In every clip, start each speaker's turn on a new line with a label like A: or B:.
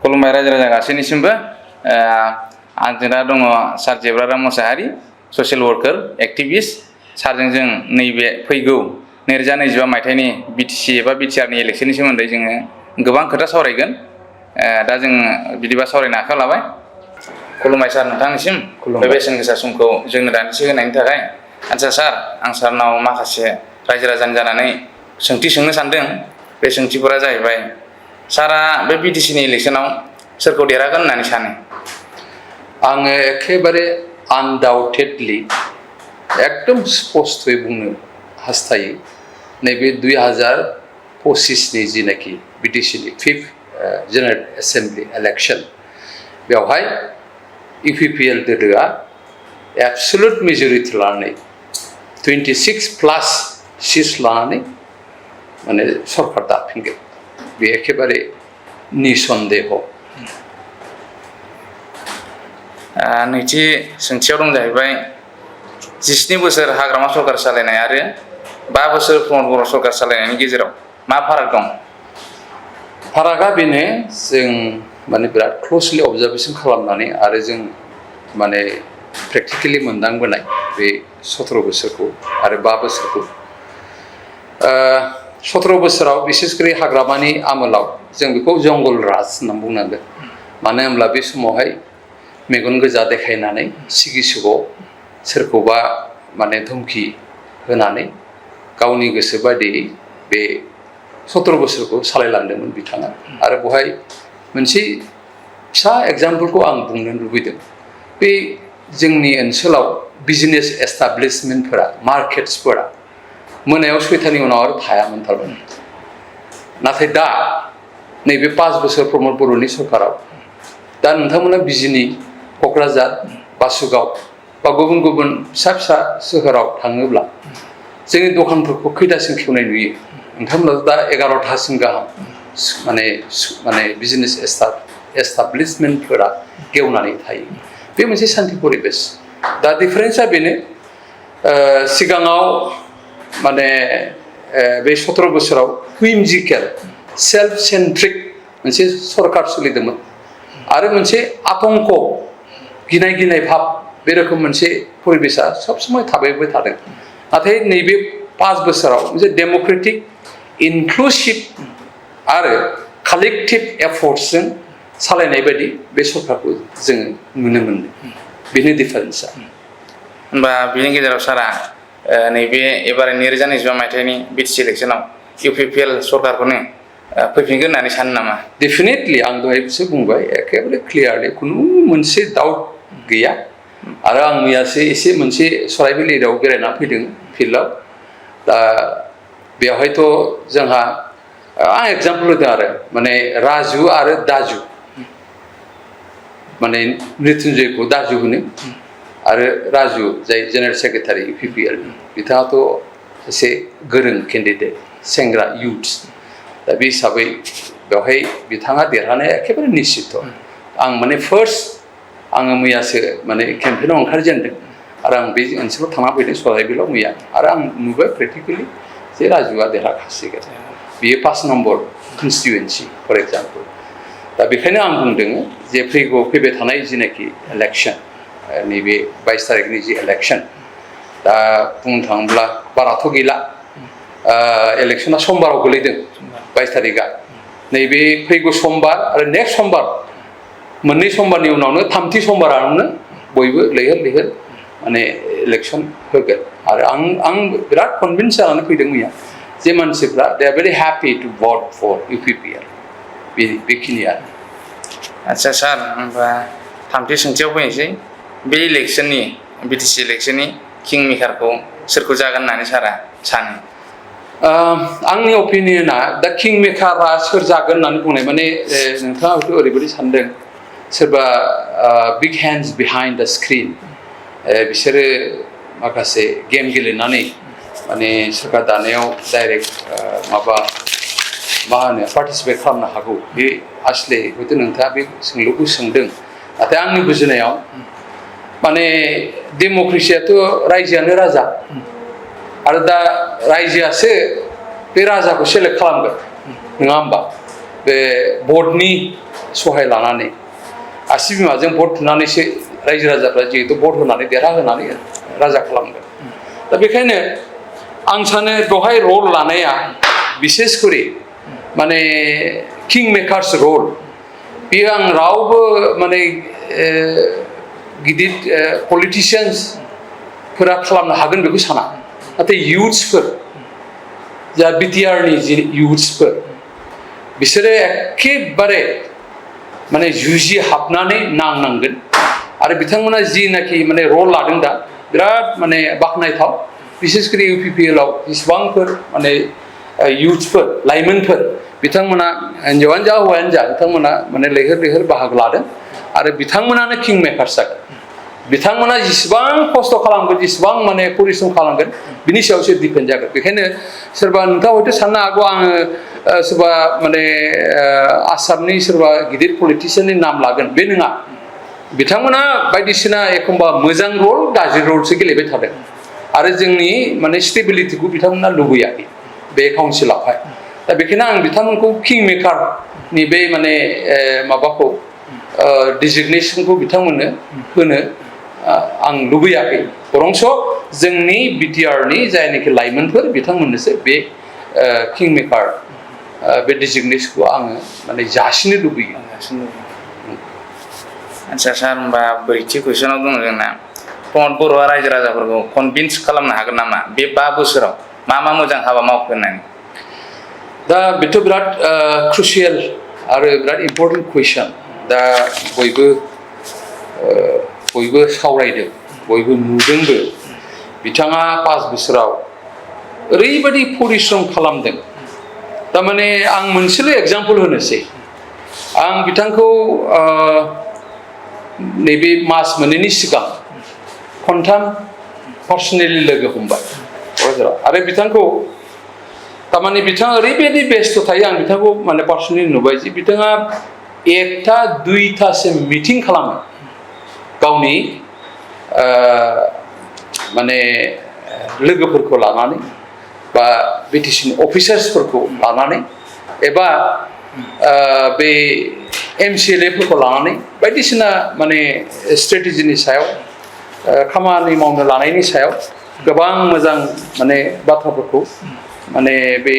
A: खुलुमबाय रायजो राजा गासैनिसिमबो आंजों दा दङ सार जेब्राराम मोसाहारि ससियेल वर्कार एक्टिभिस्ट सारजों जों नैबे फैगौ 2025 मायथाइनि बिटिसि एबा बिटिआरनि इलेक्शननि सोमोन्दै जोङो गोबां खोथा सावरायगोन दा जों बिदिबा सावरायनो आखायाव लाबाय खुलुमबाय सार नोंथांनिसिम बे बेसेन गोसा समखौ जोंनो दान्दिसे होनायनि थाखाय आच्ছা सार आं सारनाव माखासे रायजो राजानि जानानै सोंथि सोंनो सानदों बे सोंथिफोरा जाहैबाय सारा बे बिटिसिनि इलेक्शनाव सोरखौ देरहागोन होननानै सानो
B: आङो एखेबारे आनडाउटेडलि एकदम स्पष्टयै बुंनो हास्थायो नैबे 2025नि जिनाखि बिटिसिनि 5th जेनेरेल एसेम्बलि इलेक्शन बेवहाय इउपिपिएल दोलोआ एबसुलुट मेजरिटि लानानै 26+ सिट्स लानानै माने सरकार दाफिनगोन बे एखेबारे निसन्देह
A: नैथि सोंथियाव दं जाहैबाय 17 बोसोर हाग्रामा सरकार सालायनाय आरो 5 बोसोर प्रमद बर' सरकार सालायनायनि गेजेराव मा फाराग दं
B: फारागा बेनो जों माने बिराद क्ल'सलि अबजारभेसन खालामनानै आरो जों माने प्रेक्टिकेलि मोनदांबोनाय बे 17 बोसोरखौ आरो 5 बोसोरखौ 17 बोसोराव बिसेसकरि हाग्रामानि आमोलाव जों बेखौ जंगल राज होनना बुंनांगोन मानो होनब्ला बे समावहाय मेगन गोजा देखायनानै सिगिसुगाव सोरखौबा माने धमखि होनानै गावनि गोसो बायदियै बे 17 बोसोरखौ सालायलांदोंमोन बिथाङा आरो बेवहाय मोनसे फिसा एग्जाम्पलखौ आं बुंनो लुबैदों बे जोंनि ओनसोलाव बिजनेस एस्टाब्लिशमेन्टफोरा मार्केट्सफोरा मोनायाव 6टानि उनाव आरो थायामोन थारमाने नाथाय दा नैबे 5 बोसोर प्रमद बर'नि सरकाराव दा नोंथांमोना बिजिनि क'क्राझार बासुगाव बा गुबुन गुबुन फिसा फिसा सोहोराव थाङोब्ला जोंनि दखानफोरखौ खैथासिम खेवनाय नुयो नोंथांमोना दा 11टासिम गाहाम माने बिजनेस एस्टाब्लिशमेन्टफोरा गेवनानै थायो बे मोनसे सान्थि परिबेस दा डिफारेन्सआ बेनो सिगाङाव माने बे 17 बोसोराव हुइमजिकेल सेल्फ सेन्ट्रिक मोनसे सरकार सोलिदोंमोन आरो मोनसे आतंक गिनाय भाब बे रोखोम मोनसे परिबेसा सब समय थाबायबाय थादों नाथाय नैबे 5 बोसोराव मोनसे डेम'क्रेटिक इनक्लुसिभ आरो कालेक्टिभ एफर्टसजों सालायनाय बायदि बे सरकारखौ जोङो नुनो मोनदों बेनो डिफारेन्सआ
A: होनबा बेनि गेजेराव सारा नैबे एबार 2025 मायथाइनि बिटिसि इलेक्शनाव इउपिपिएल सरकारखौनो फैफिनगोन होननानै सानो नामा
B: डेफिनेटलि आं दहायसो बुंबाय एखेबारे क्लियारलि खुनु मोनसे डाउट गैया आरो आं मैयासो एसे मोनसे सराइबिल एरियायाव बेरायना फैदों फिल्डआव दा बेवहायथ' जोंहा आं एग्जाम्पल होदों आरो माने राजु आरो दाजु माने मृत्युन्जयखौ दाजु होनो आरो राजु जाय जेनेरेल सेक्रेटारि इउपिपिएल बिथाङाथ' एसे गोरों केन्डिडेट सेंग्रा इउथ्स दा बे हिसाबै बेवहाय बिथाङा देरहानाया एखेबारे निश्चित आं माने फार्स्ट आङो मैयासो माने केम्पेइनाव ओंखारजेनदों आरो आं बे ओनसोलाव थांना फैदों सराइबिलाव मैया आरो आं नुबाय प्रेक्टिकेलि जे राजुआ देरहाखासिगोन बियो 5 नम्बर कनस्टिटुवेन्सि फर एग्जाम्पल दा बेखायनो आं बुंदों जे फैबाय थानाय जिनाखि इलेक्शन नैबे 22 तारिखनि जि इलेक्शन दा बुंनो थाङोब्ला बाराथ' गैला इलेक्शना समबाराव गोलैदों 22 तारिखआ नैबे फैगौ समबार आरो नेक्स्ट समबार मोननै समबारनि उनावनो 3थि समबारावनो बयबो लैहोर माने इलेक्शन होगोन आरो आं बिराद कनभिन्स जानानै फैदों मैया जे मानसिफ्रा दे are very happy to vote for UPPL बेखिनियानो
A: आच्ছা सार होमबा 3थि सोंथियाव फैनोसै बे इलेक्शननि बिटिसि इलेक्शननि किं मेकारखौ सोरखौ जागोन होननानै सारा सानो
B: आंनि अपिनियना दा किं मेकारा सोर जागोन होननानै बुंनाय माने नोंथाङा हयथ' ओरैबायदि सानदों सोरबा बिग हेन्ड्स बिहाइन्ड द स्क्रिन बिसोरो माखासे गेम गेलेनानै माने सोरकार दानायाव डाइरेक्ट मा होनो पार्टिसिपेट खालामनो हागौ बे आसले हयथ' नोंथाङा बे सोंलुखौ सोंदों नाथाय आंनि बुजिनायाव माने डेम'क्रेसियाथ' रायजोआनो राजा आरो दा रायजोआसो बे राजाखौ सेलेक्ट खालामगोन नङा होमबा बे भटनि सहाय लानानै आसि बिमाजों भट थुनानैसो रायजो राजाफ्रा जिहेतु भट होनानै देरहाहोनानै राजा खालामदों दा बेखायनो आं सानो बेवहाय रल लानाया बिसेसकरि माने किं मेकार्स रल बेयो आं रावबो माने गिदिर पलिटिशियान्सफोरा खालामनो हागोन बेखौ साना नाथाय युथ्सफोर जा बिटिआरनि जि युथ्सफोर बिसोरो एखेबारे माने जुजि हाबनानै नांनांगोन आरो बिथांमोना जिनाखि माने रल लादों दा बिराद माने बाख्नायथाव बिसेसकरि UPPL आव जेसेबांफोर माने युथ्सफोर लाइमोनफोर बिथांमोना हिन्जावानो जा हौवायानो जा बिथांमोना माने लैहोर लैहोर बाहागो लादों आरो बिथांमोनानो किं मेकार्स जागोन बिथांमोना जेसेबां खस्थ' खालामगोन जेसेबां माने परिश्रम खालामगोन बिनि सायावसो दिपेन्ड जागोन बेखायनो सोरबा नोंथाङा हयथ' साननो हागौ आङो सोरबा माने आसामनि सोरबा गिदिर पलिटिशियाननि नाम लागोन बे नङा बिथांमोना बायदिसिना एखमबा मोजां रल गाज्रि रलसो गेलेबाय थादों आरो जोंनि माने स्टेबिलिटिखौ बिथांमोना लुबैयाखै बे काउन्सिलावहाय दा बेखायनो आं बिथांमोनखौ किं मेकारनि बे माने माबाखौ डिजिगनेसनखौ बिथांमोननो होनो आं लुबैयाखै बरंस जोंनि बिटिआरनि जायनाखि लाइमोनफोर बिथांमोननोसो बे किं मेकार बे डिजिगनेसनखौ आङो माने जासिनो लुबैयो
A: आच्छा सार होमबा ब्रैथि कुइसनाव दङ जोंना प्रमद बर'आ रायजो राजाफोरखौ कनभिन्स खालामनो हागोन नामा बे 5 बोसोराव मा मोजां हाबा मावखो होननानै
B: दा बेथ' बिराद क्रुसियेल आरो बिराद इम्पर्टेन्ट कुइसन दा बयबो सावरायदों बयबो नुदोंबो बिथाङा 5 बोसोराव ओरैबायदि परिश्रम खालामदों थारमाने आं मोनसेल' एग्जाम्पल होनोसै आं बिथांखौ नैबे मास मोननैनि सिगां खनथाम पार्सनेलि लोगो हमबाय आरो बिथांखौ थारमाने बिथाङा ओरैबायदि बेस्थ' थायो आं बिथांखौ माने पार्सनेलि नुबाय जे बिथाङा 1टा 2टासिम मिटिं खालामो गावनि माने लोगोफोरखौ लानानै बा बिटिसिनि अफिसार्सफोरखौ लानानै एबा बे MCLAफोरखौ लानानै बायदिसिना माने स्ट्रेटेजिनि सायाव खामानि मावनो लानायनि सायाव गोबां मोजां माने बाथ्राफोरखौ माने बे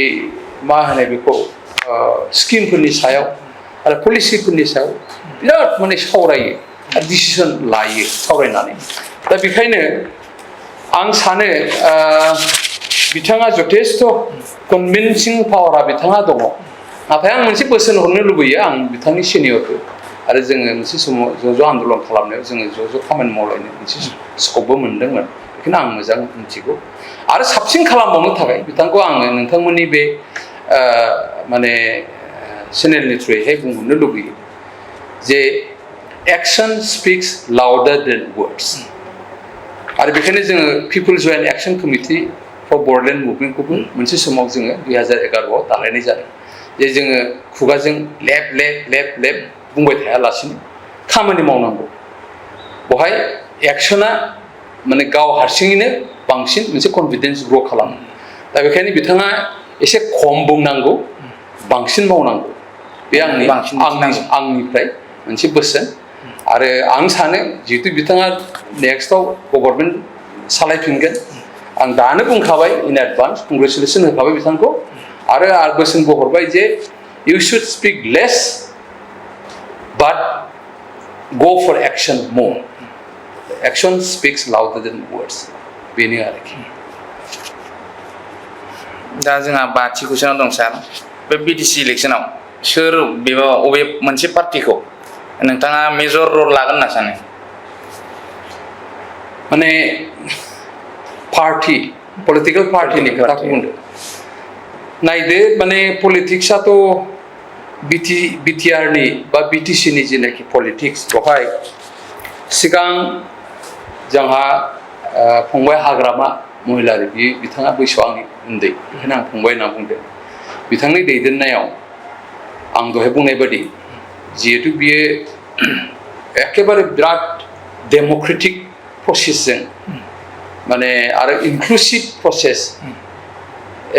B: मा होनो बेखौ स्किमफोरनि सायाव आरो पलिसिफोरनि सायाव बिराद माने सावरायो आरो डिसिसन लायो सावरायनानै दा बेखायनो आं सानो बिथाङा जथेस्थ' कनभिन्सिं पावारा बिथाङा दङ नाथाय आं मोनसे बोसोन हरनो लुबैयो आं बिथांनि सिनियरखौ आरो जोङो मोनसे समाव ज' आन्दलन खालामनायाव जोङो ज' खामानि मावलायनो मोनसे स्कपबो मोनदोंमोन बेखौनो आं मोजां मिथिगौ आरो साबसिन खालामबावनो थाखाय बिथांखौ आङो नोंथांमोननि बे माने चेनेलनि थ्रुयैहाय बुंहरनो लुबैयो जे action speaks louder than words आरो बेखायनो जोङो people joint action committee for Bodoland मुभमेन्टखौबो मोनसे समाव जोङो 2011आव दालायनाय जादों जे जोङो खुगाजों लेब बुंबाय थायालासिनो खामानि मावनांगौ बेवहाय एक्सना माने गाव हारसिङैनो बांसिन मोनसे कनफिडेन्स ग्र' खालामो दा बेखायनो बिथाङा एसे खम बुंनांगौ बांसिन मावनांगौ बे आंनिफ्राय मोनसे बोसोन आरो आं सानो जिहेतु बिथाङा नेक्स्टआव गभर्नमेन्ट सालायफिनगोन आं दानो बुंखाबाय इन एडभान्स कंग्रेचुलेसन होखाबाय बिथांखौ आरो बोसोनबो हरबाय जे you should speak less but go for action more action speaks louder than words बेनो आरोखि
A: दा जोंहा 5थि कुइसनाव दं सार बे बिटिसि इलेक्सनाव सोर बेबा अबे मोनसे पार्टिखौ नोंथाङा मेजर रल लागोन होनना सानो
B: माने पार्टि पलिटिकेल पार्टिनि खोथाखौ बुंदों नायदो माने पलिटिक्सआथ' बिटिआरनि बा बिटिसिनि जेनाखि पलिटिक्स बेवहाय सिगां जोंहा फंबाय हाग्रामा महिलारि बिथाङा बैसोआव आंनि उन्दै बेखायनो आं फंबाय होनना बुंदों बिथांनि दैदेननायाव आं दहाय बुंनाय बायदि जिहेतु बियो एखेबारे बिराद डेम'क्रेटिक प्रसेसजों माने आरो इनक्लुसिभ प्रसेस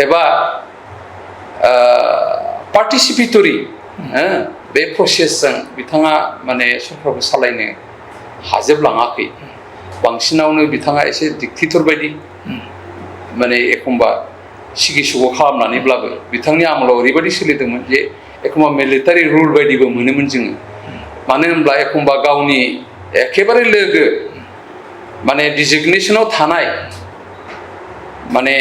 B: एबा पार्टिसिपेटरि बे प्रसेसजों बिथाङा माने सरकारखौ सालायनो हाजोबलाङाखै बांसिनावनो बिथाङा एसे डिक्टेटर बायदि माने एखमबा सिगि सुग' खालामनानैब्लाबो बिथांनि आमोलाव ओरैबायदि सोलिदोंमोन जे एखमबा मिलिटारि रुल बायदिबो मोनोमोन जोङो मानो होनब्ला एखमबा गावनि एखेबारे लोगो माने डिजिगनेसनाव थानाय माने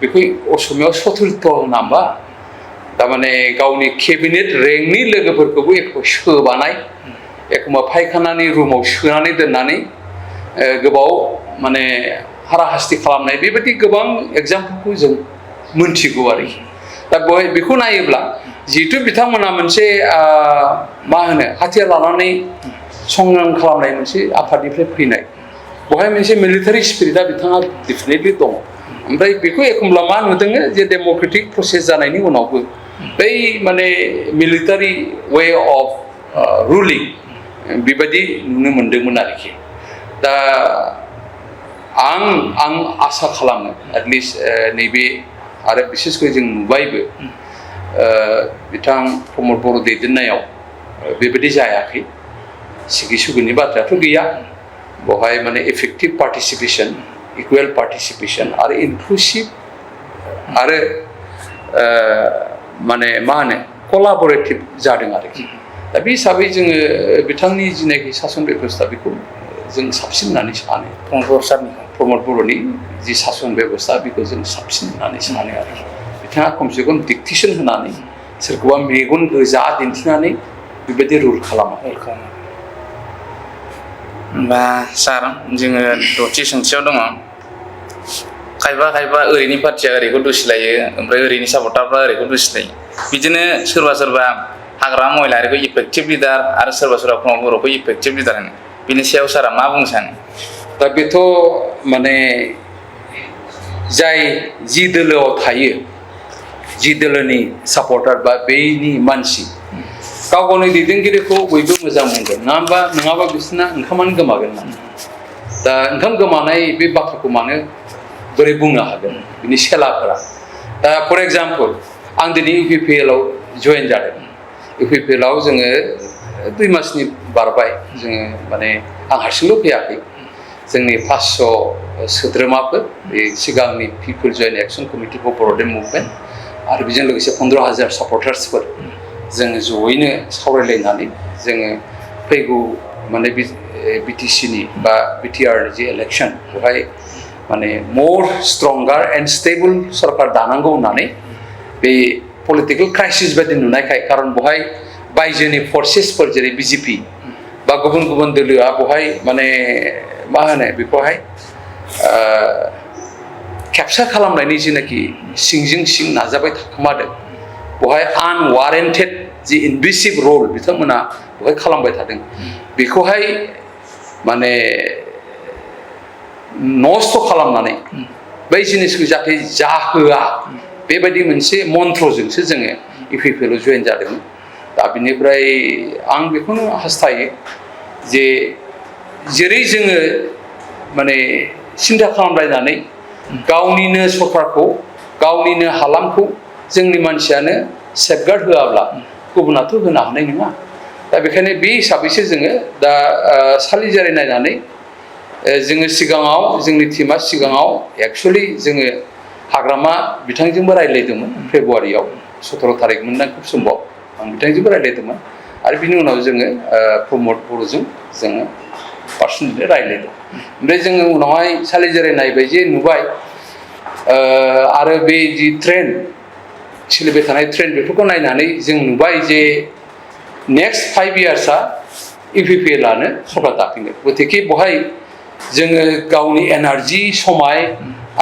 B: बेखौ असमियाव सतुर्थ होना होमबा थारमाने गावनि केबिनेट रेंकनि लोगोफोरखौबो एखमबा सोबानाय एखमबा फायखानानि रुमाव सोनानै दोननानै गोबाव माने हाराहास्ति खालामनाय बेबायदि गोबां एग्जामपोलखौ जों मोनथिगौ आरोखि दा बेवहाय बेखौ नायोब्ला जिहेथु बिथांमोना मोनसे मा होनो हाथियार लानानै संग्राम खालामनाय मोनसे आफादनिफ्राय फैनाय बेवहाय मोनसे मिलिटारि स्पिरिटआ बिथाङा डेफिनेटलि दङ ओमफ्राय बेखौ एखमब्ला मा नुदों जे डेम'क्रेटिक प्रसेस जानायनि उनावबो बै माने मिलिटारि वे अफ रुलिं बेबायदि नुनो मोनदोंमोन आरोखि दा आं आसा खालामो एटलिस्ट नैबे आरो बिसेसकै जों नुबायबो बिथां प्रमद बर' दैदेननायाव बेबायदि जायाखै सिगि सुगिनि बाथ्रायाथ' गैया बेवहाय माने इफेक्टिभ पार्टिसिपेसन इकुवेल पार्टिसिपेसन आरो इनक्लुसिभ आरो माने मा होनो कलाबरेटिभ जादों आरोखि दा बे हिसाबै जोङो बिथांनि जिनाखि सासन बेबस्था बेखौ जों साबसिन होननानै सानो प्रमद बर'नि जि सासन बेबस्था बेखौ जों साबसिन होननानै सानो आरोखि बिथाङा खमसे खम डिक्टेसन होनानै सोरखौबा मेगन गोजा दिन्थिनानै बेबायदि रुल खालामा
A: होमबा सार जोङो दथि सोंथियाव दङ खायफा ओरैनि पार्टिया ओरैखौ दुसिलायो ओमफ्राय ओरैनि सापर्टारफ्रा ओरैखौ दुसिलायो बिदिनो सोरबा हाग्रा महिलारिखौ इफेक्टिभ लिडार आरो सोरबा प्रमद बर'खौ इफेक्टिभ लिडार होनो बिनि सायाव सारा मा बुंनो सानो
B: दा बेथ' माने जाय जि दोलोआव थायो जि दोलोनि सापर्टार बा बेनि मानसि गाव गावनि दैदेनगिरिखौ बयबो मोजां बुंगोन नङाबा बिसोरना ओंखामानो गोमागोन ना दा ओंखाम गोमानाय बे बाथ्राखौ मानो बोरै बुंनो हागोन बिनि सेलाफोरा दा फर एग्जाम्पल आं दिनै इउपिपिएलआव जयेन जादों इउपिपिएलआव जोङो 2 मासनि बारबाय जोङो माने आं हारसिंल' फैयाखै जोंनि 500 सोद्रोमाफोर बे सिगांनि people joint action committee for Bodoland movement आरो बेजों लोगोसे 15,000 सापर्टार्सफोर जोङो जयैनो सावरायलायनानै जोङो फैगौ माने बिटिसिनि बा बिटिआरनि जे इलेक्सन बेवहाय माने मोर स्ट्रंगार एन्ड स्टेबल सरकार दानांगौ होननानै बे पलिटिकेल क्राइसिस बायदि नुनायखाय खारन बेवहाय बायजोनि फर्सेसफोर जेरै बिजेपि बा गुबुन दोलोआ बेवहाय माने मा होनो बेखौहाय केपचार खालामनायनि जिनाखि सिंजों सिं नाजाबाय थाखोमादों बेवहाय आनवारेन्टेड जि इनभेसिभ रल बिथांमोना बेवहाय खालामबाय थादों बेखौहाय माने नस्थ' खालामनानै बै जिनिसखौ जाहाथे जाहोआ बेबायदि मोनसे मन्त्रजोंसो जोङो इउपिपिएलआव जयेन जादोंमोन दा बिनिफ्राय आं बेखौनो हास्थायो जे जेरै जोङो माने सिन्था खालामलायनानै गावनिनो सरकारखौ गावनिनो हालामखौ जोंनि मानसियानो सेफगार्ड होआब्ला गुबुनाथ' होनो हानाय नङा दा बेखायनो बे हिसाबैसो जोङो दा सालिजारि नायनानै जोङो सिगाङाव जोंनि टिमा सिगाङाव एक्सुवेलि जोङो हाग्रामा बिथांजोंबो रायज्लायदोंमोन फेब्रुवारियाव 17 थारिख मोनदां खुब सम्भब आं बिथांजोंबो रायज्लायदोंमोन आरो बिनि उनाव जोङो प्रमद बर'जों जोङो पार्सनेलि रायज्लायदों ओमफ्राय जोङो उनावहाय सालिजारि नायबाय जे नुबाय आरो बे जि ट्रेन सोलिबाय थानाय ट्रेन बेफोरखौ नायनानै जों नुबाय जे नेक्स्ट 5 इयार्सआ इउपिपिएलआनो सरकार दाफिनगोन गतिके बेवहाय जोङो गावनि एनार्जि समाय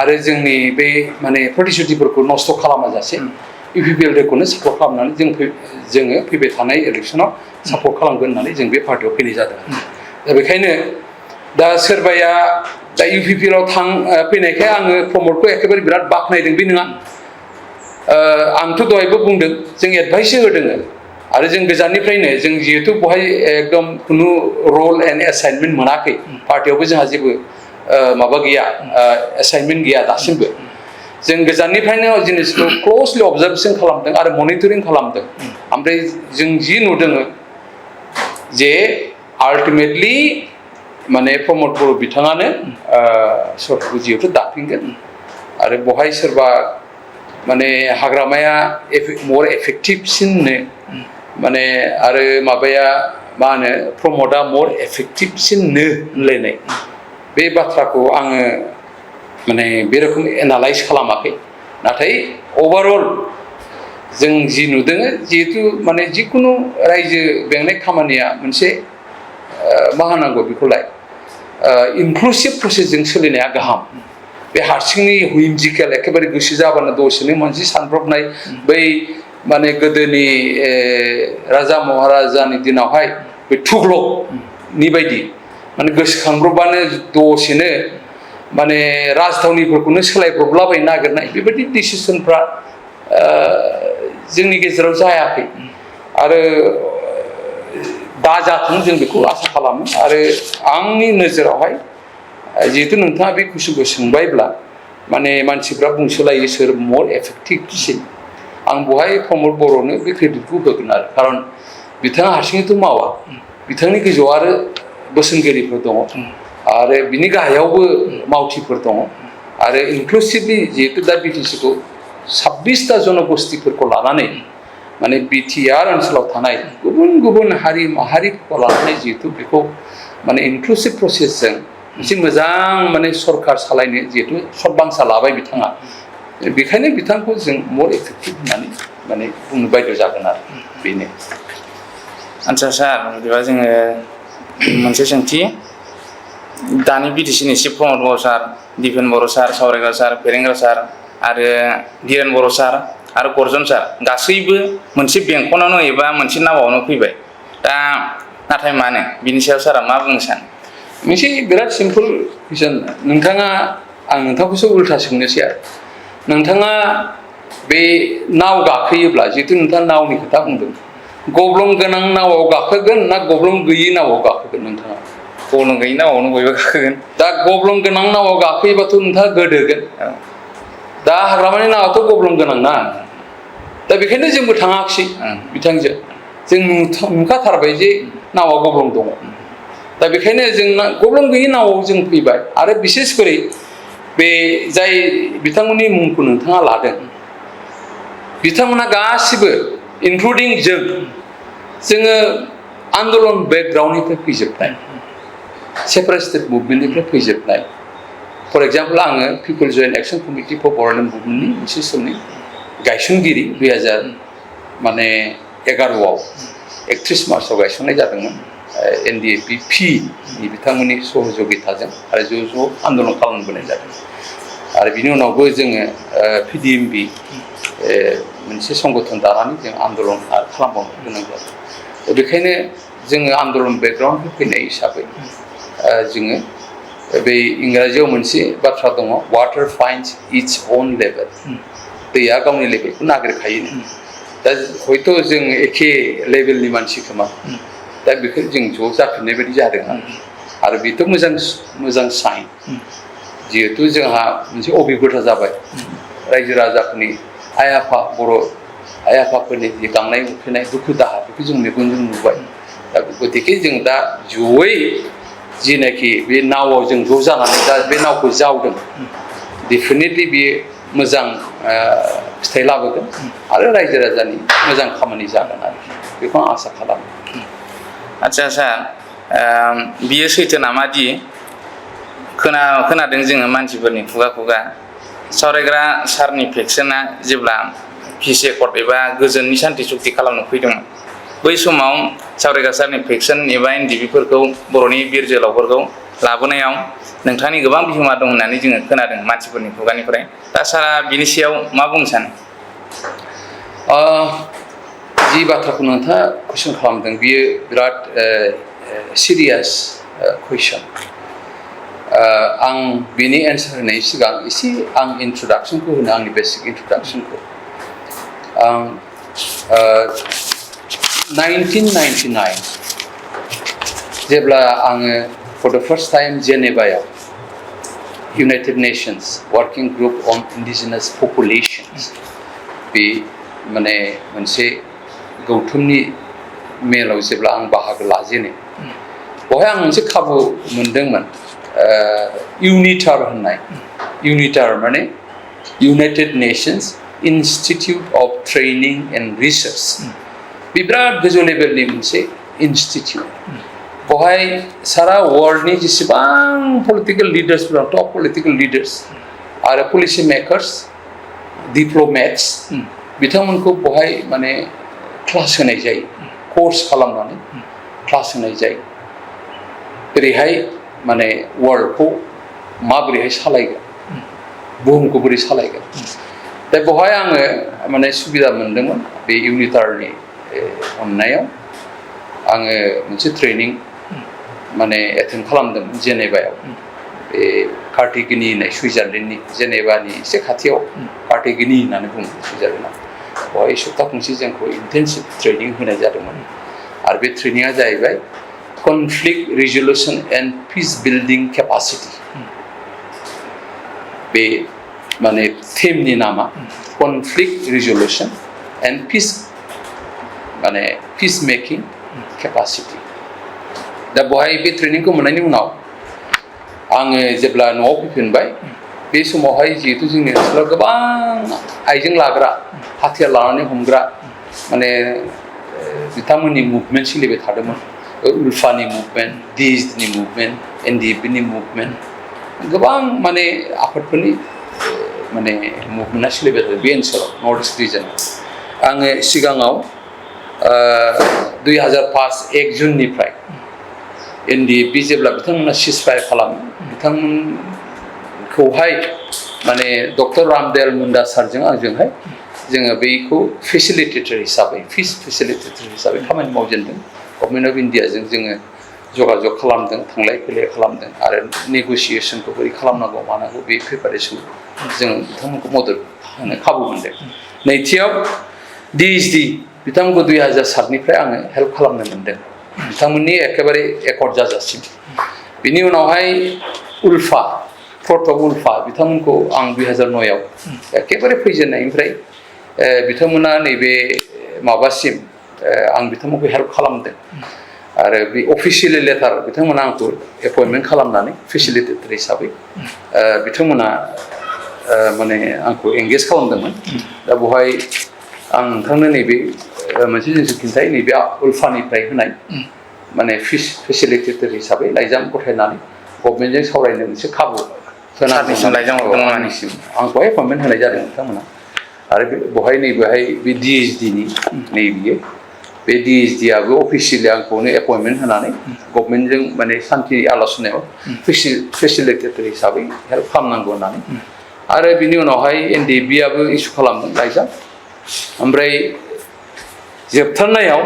B: आरो जोंनि बे माने प्रतिश्रुतिफोरखौ नस्थ' खालामाजासे इउपिपिएलखौनो सापर्ट खालामनानै जोङो फैबाय थानाय इलेक्सनाव सापर्ट खालामगोन होननानै जों बे पार्टियाव फैनाय जादों दा बेखायनो दा सोरबाया दा इउपिपिएलआव फैनायखाय आङो प्रमदखौ एखेबारे बिराद बाख्नायदों बे नङा आंथ' दहायबो बुंदों जों एडभाइससो होदों आरो जों गोजाननिफ्रायनो जों जिहेतु बेवहाय एकदम खुनु रल एन्ड एसाइनमेन्ट मोनाखै पार्टियावबो जोंहा जेबो माबा गैया एसाइनमेन्ट गैया दासिमबो जों गोजाननिफ्रायनो जिनिसखौ क्ल'सलि अबजार्भेसन खालामदों आरो मनिटरिं खालामदों ओमफ्राय जों जि नुदों जे आल्टिमेटलि माने प्रमद बर' बिथाङानो सरकारखौ जिहेतु दाफिनगोन आरो बहाय सोरबा माने हाग्रामाया मर एफेक्टिभसिननो माने आरो माबाया मा होनो प्रमदआ मर एफेक्टिभसिननो होनलायनाय बे बाथ्राखौ आङो माने बे रोखोम एनालाइज खालामाखै नाथाय अभारअल जों जि नुदों जिहेतु माने जिखुनु रायजो बेंनाय खामानिया मोनसे मा होनांगौ बेखौलाय इनक्लुसिभ प्रसेसजों सोलिनाया गाहाम बे हारसिंनि हुइमजिकेल एखेबारे गोसो जाबानो दसेनो मोनसे सानब्रबनाय बै माने गोदोनि राजा महाराजानि दिनावहाय बे तुगलकनि बायदि माने गोसोखांब्रबबानो दसेनो माने राजथावनिफोरखौनो सोलायब्रबलाबायनो नागिरनाय बेबायदि डिसिसनफ्रा जोंनि गेजेराव जायाखै आरो दाजाथों जों बेखौ आसा खालामो आरो आंनि नोजोरावहाय जिहेतु नोंथाङा बे कुइसनखौ सोंबायब्ला माने मानसिफ्रा बुंसोलायो सोर मर एफेक्टिभसिन आं बहाय प्रमद बर'नो बे क्रेडिटखौ होगोन आरो खारन बिथाङा हारसिङैथ' मावा बिथांनि गोजौआव आरो बोसोनगिरिफोर दङ आरो बिनि गाहायावबो मावथिफोर दङ आरो इनक्लुसिभलि जिहेतु दा बिटिसिखौ 26टा जनगोष्ठीफोरखौ लानानै माने बिटिआर ओनसोलाव थानाय गुबुन गुबुन हारि माहारिफोरखौ लानानै जिहेतु बेखौ माने इनक्लुसिभ प्रसेसजों मोनसे मोजां माने सरकार सालायनो जिहेतु सतबांसा लाबाय बिथाङा बेखायनो बिथांखौ जों मर एफेक्टिभ होननानै माने बुंनो बायद' जागोन आरो बेनो
A: आच्छा सार बिदिबा जोङो मोनसे सोंथि दानि बिटिसिनि चिफ प्रमद बर' सार दिपेन बर' सार सावरायग्रा सार फेरेंग्रा सार आरो धिरेन बर' सार आरो गर्जन सार गासैबो मोनसे बेंखनावनो एबा मोनसे नावावनो फैबाय दा नाथाय मानो बिनि सायाव सारा मा बुंनो सानो
B: मोनसे बिराद सिम्पल कुइसन नोंथाङा आं नोंथांखौसो उल्था सोंनोसै आरो नोंथाङा बे नाव गाखोयोब्ला जिहेतु नोंथाङा नावनि खोथा बुंदों गब्लं गोनां नावाव गाखोगोन ना गब्लं गैयि नावाव गाखोगोन नोंथाङा
A: गब्लं गैयि नावावनो बयबो गाखोगोन
B: दा गब्लं गोनां नावाव गाखोयोबाथ' नोंथाङा गोदोगोन दा हाग्रामानि नावाथ' गब्लं गोनां ना दा बेखायनो जोंबो थाङाखिसै बिथांजों जों नुखाथारबाय जे नावा गब्लं दङ दा बेखायनो जों गब्लं गैयि नावाव जों फैबाय आरो बिसेसकरि बे जाय बिथांमोननि मुंखौ नोंथाङा लादों बिथांमोना गासिबो इनक्लुडिं जोङो आन्दलन बेकग्राउन्डनिफ्राय फैजोबनाय सेपारेटिस्ट मुभमेन्टनिफ्राय फैजोबनाय फर एग्जाम्पल आङो people joint action committee for Bodoland मुभमेन्टनि मोनसे समनि गायसनगिरि 2011आव 31 मार्चआव गायसननाय जादोंमोन NDAP-P नि बिथांमोननि सहयोगिताजों आरो ज' आन्दलन खालामबोनाय जादों आरो बिनि उनावबो जोङो PDMB मोनसे संगठन दानानै जों आन्दलन खालामबावनो गोनां जादों बेखायनो जोङो आन्दलन बेकग्राउन्डनिफ्राय फैनाय हिसाबै जोङो बे इंराजियाव मोनसे बाथ्रा दङ वाटार फाइन्डस इट्स अन लेभेल दैया गावनि लेभेलखौ नागिरखायो दा हयथ' जों एखे लेभेलनि मानसि खोमा दा बेखौ जों ज' जाफिननाय बायदि जादों आरो बेथ' मोजां साइन जिहेथु जोंहा मोनसे अभिगथा जाबाय रायजो राजाफोरनि आइ आफाफोरनि जि गांनाय उखैनाय दुखु दाहा बेखौ जों मेगनजों नुबाय दा गतिके जों दा जयै जिनाखि बे नावआव जों ज' जानानै दा बे नावखौ जावदों डेफिनेटलि बेयो मोजां फिथाइ लाबोगोन आरो रायजो राजानि मोजां खामानि जागोन आरो बेखौ आं आसा खालामो
A: आच्छा सार बियो सैथो नामा दि खोनादों जोङो मानसिफोरनि खुगा सावरायग्रा सारनि फेक्सना जेब्ला पिस एकर्ड एबा गोजोननि सान्थि सुक्ति खालामनो फैदोंमोन बै समाव सावरायग्रा सारनि फेक्सन एबा NDP-फोरखौ बर'नि बिर जोहोलावफोरखौ लाबोनायाव नोंथांनि गोबां बिहोमा दं होननानै जोङो खोनादों मानसिफोरनि खुगानिफ्राय दा सारा बिनि सायाव मा बुंनो सानो
B: जि बाथ्राखौ नोंथाङा कुइसन खालामदों बियो बिराद सिरियास कुइसन आं बिनि एन्सार होनायनि सिगां एसे आं इन्ट्रडाक्सनखौ होनो आंनि बेसिक इन्ट्रडाक्सनखौ आं 1999 जेब्ला आङो फर द फार्स्ट टाइम जेनेभायाव United Nations Working Group on Indigenous Populations बे माने मोनसे गौथुमनि मेलाव जेब्ला आं बाहागो लाजेनो बेवहाय आं मोनसे खाबु मोनदोंमोन UNITAR होननाय UNITAR माने United Nations Institute of Training and Research बे बिराद गोजौ लेभेलनि मोनसे इनस्टिट्यूट बेवहाय सारा वर्ल्डनि जेसेबां पलिटिकल लिडार्सफोर दं टप पलिटिकल लिडार्स आरो पलिसि मेकार्स डिप्ल'मेट्स बिथांमोनखौ बेवहाय माने क्लास होनाय जायो कर्स खालामनानै क्लास होनाय जायो बोरैहाय माने वर्ल्डखौ माबोरैहाय सालायगोन बुहुमखौ बोरै सालायगोन दा बेवहाय आङो माने सुबिदा मोनदोंमोन बे UNITARनि अननायाव आङो मोनसे ट्रेनिं माने एटेन्ड खालामदोंमोन जेनेभायाव बे कार्टिगिनि होननाय सुइजारलेण्डनि जेनेभानि एसे खाथियाव कार्टिगिनि होननानै बुङो सुइजारलेण्डआव बेवहाय सप्ता खनसे जोंखौ इन्टेनसिभ ट्रेनिं होनाय जादोंमोन आरो बे ट्रेनिङा जाहैबाय conflict resolution and peace building capacity बे माने थीमनि नामा कनफ्लिक्ट रिजल्युसन एन्ड पिस माने पिस मेकिं केपासिटि दा बेवहाय बे ट्रेनिंखौ मोननायनि उनाव आङो जेब्ला न'आव फैफिनबाय बे समावहाय जिहेतु जोंनि ओनसोलाव गोबां आइजें लाग्रा हाथियार लानानै हमग्रा माने बिथांमोननि मुभमेन्ट सोलिबाय थादोंमोन उल्फानि मुभमेन्ट DSDनि मुभमेन्ट NDFनि मुभमेन्ट गोबां माने आफादफोरनि माने मुभमेन्टआ सोलिबाय थादों बे ओनसोलाव नर्थ इस्ट रिजनाव आङो सिगाङाव 2005 1 जुननिफ्राय NDF जेब्ला बिथांमोना सिजफायार खालामो बिथांमोनखौहाय माने डक्टर रामदयाल मुंडा सारजों आंजोंहाय जोङो बेखौ फेसिलिटेटर हिसाबै पिस फेसिलिटेटर हिसाबै खामानि मावजेनदों गभर्नमेन्ट अफ इन्डियाजों जोङो जगाजग खालामदों थांलाय फैलाय खालामदों आरो नेगसिएसनखौ बोरै खालामनांगौ मानांगौ बे प्रिपारेसन जों बिथांमोनखौ मदद होनो खाबु मोनदों नैथियाव DSD बिथांमोनखौ 2007निफ्राय आङो हेल्प खालामनो मोनदों बिथांमोननि एखेबारे एकर्ड जाजासिम बिनि उनावहाय उल्फा फ्रट अफ उल्फा बिथांमोनखौ आं 2009आव एखेबारे फैजेननायनिफ्राय बिथांमोना नैबे माबासिम आं बिथांमोनखौ हेल्प खालामदों आरो बे अफिसियेलि लेटार बिथांमोना आंखौ एपइन्टमेन्ट खालामनानै फेसिलिटेटर हिसाबै बिथांमोना माने आंखौ एंगेज खालामदोंमोन दा बेवहाय आं नोंथांनो नैबे मोनसे जिनिस खिन्थायो नैबे उल्फानिफ्राय होनाय माने फिस फेसिलिटेटर हिसाबै लाइजाम गथायनानै गभर्नमेन्टजों सावरायनो मोनसे खाबु होनानैसिम आंखौहाय एपइन्टमेन्ट होनाय जादों बिथांमोना आरो बेवहाय नैबेहाय बे DSDनि नैबेयो बे DSDआबो अफिसियेलि आंखौनो एपइन्टमेन्ट होनानै गभर्नमेन्टजों माने सान्थि आल'सनायाव फेसिलिटेटर हिसाबै हेल्प खालामनांगौ होननानै आरो बिनि उनावहाय NDFआबो इसु खालामदों लाइजाम ओमफ्राय जोबथारनायाव